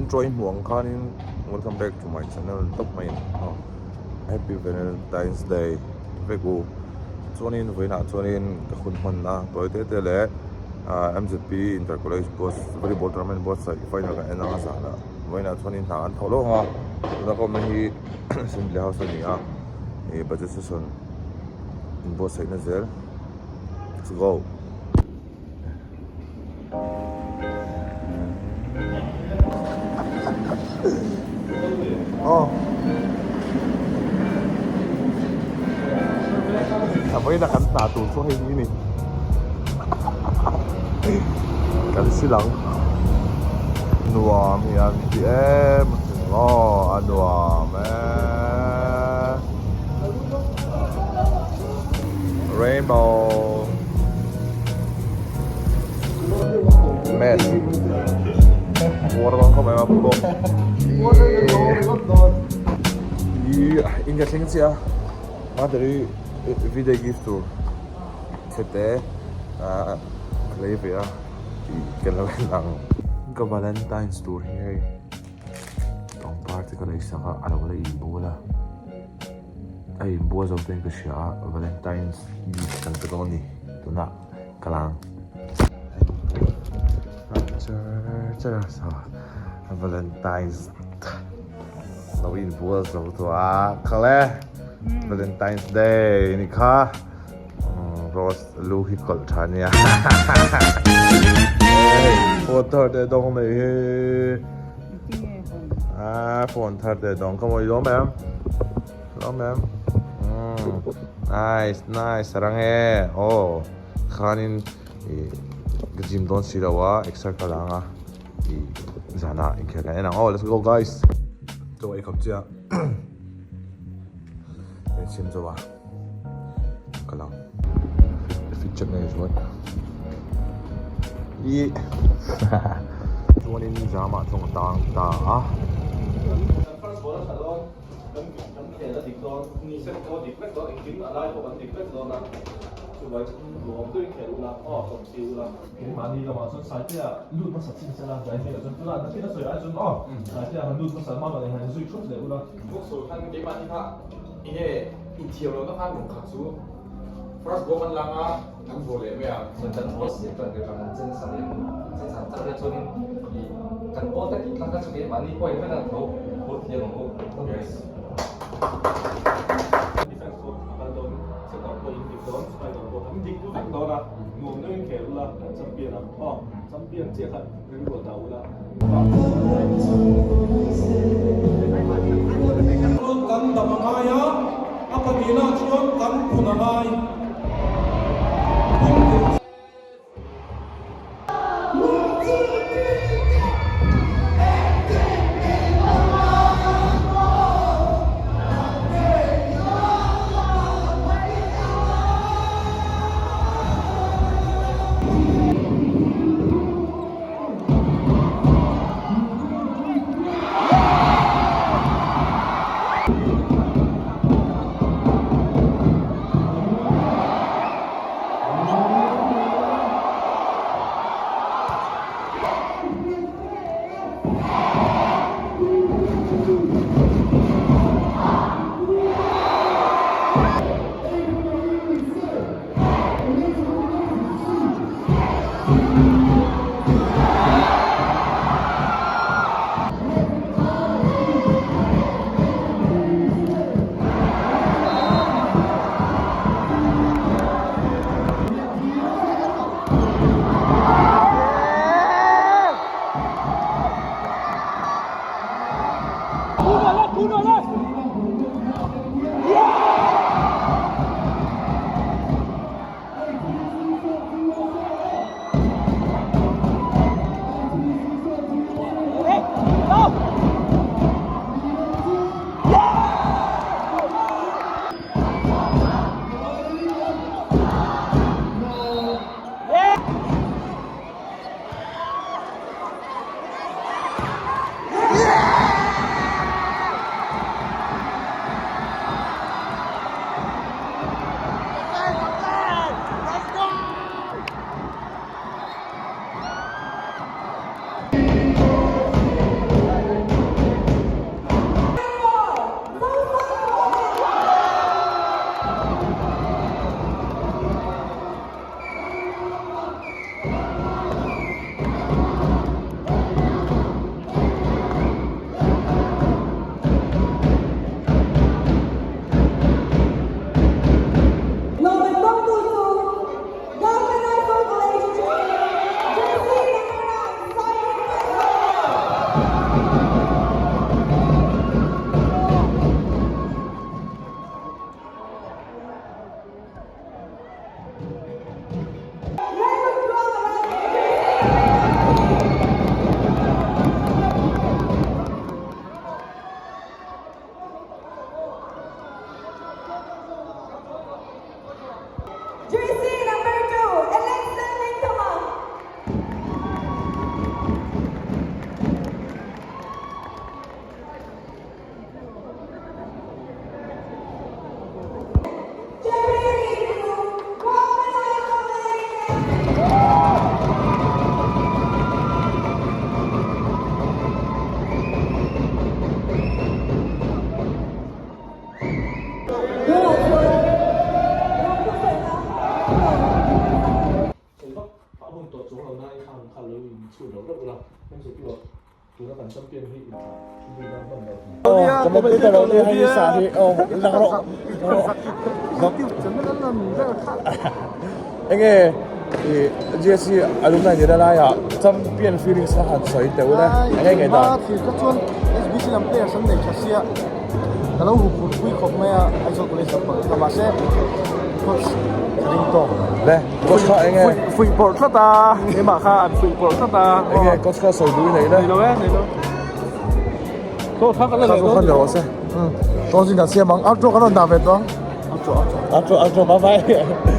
Intro i hmuh ang khanin welcome back to my channel tawp mai aw Happy Valentine's Day vek u chuanin vawiinah chuanin ka hun hmanna tawi te te leh ah M_Z_P inter college boss volleyball tournament buatsaih final kan en anga zanah vawiinah chuanin hna an thawh lawng a tuna ka awmna hi assembly house a ni a ih budget session inbuatsaihna zel let's go. Aw A vawiin a kan hna tur chu hei hi a ni kan sil ang nuam hi an ti em aw a nuam e Rainbow Mess Water khawp mai ma pawh India thleng chiah a Mother-i video gift tur chhete a lei ve a tih ka lo en ang Ka Valentine's tur hi hei pangpar te ka lei sak a a lo la inbul a. A inbual zo ten ka hria a Valentine's gift kan pe dawn a ni tunah ka lang char char a sa Valentine's lo inbual zo tawh a khawle Valentine's Day ni kha rose lu hi kawlh tha ania phone thar te dawng mai hi Ah, phone thar te dawng ka mawi lawm em lawm em nice nice rang e aw khanin ih ka gym dawn si lo a exer ka la ang a ih zanah inkhel kan en ang aw let's go guys chaw ei khawp chiah ei chhim zo a ka lang fit check na chuan ih chuanin zamah chuan ka tang ta a. Inthiam lohna khan kum khat chu first bawk an lang a, an vuah leh mai a. Chuan kan ball siam chuan kan han chen san leh chen san char vel chuanin ih kan ball te tih tlang kha chu keimahni pawhin vek a tho phur thiam ang u. Yes. Defense pawh a kal dawn, setter pawh in dik dawn, spiker pawh an dik vek dawn a, nuam deuhin khel ula kan champion ang aw, champion chiah khan rilru a dah ula. Kan dam a ngai a, a pahnihna chuan kan phun a ngai. A hun tawh chuang lo nain kha hun kha lo in chhun reuh reuh ula, MZP aw tuna kan champion hi in thlah thu nan hman lo. Enge i GSC alumni ni lai ah champion feelings kha han sawi teuh le enge nge dan. Thil kha chuan SBC lam players an nei tha sia ka lo huphurh pui khawp mai a Aizawl College lampang kha mahse coach ka ring tawk. Le coach kha enge. Fuih pawrh tlat a keimah kha an fuih pawrh tlat a. Enge coach kha sawi duh i nei le. Nei lo e nei lo. Chaw tha kan la leh dawn. Kha rawh se. Chaw zin kan siam ang outro kan rawn dah ve tawh ang. Outro outro. Outro outro bye bye.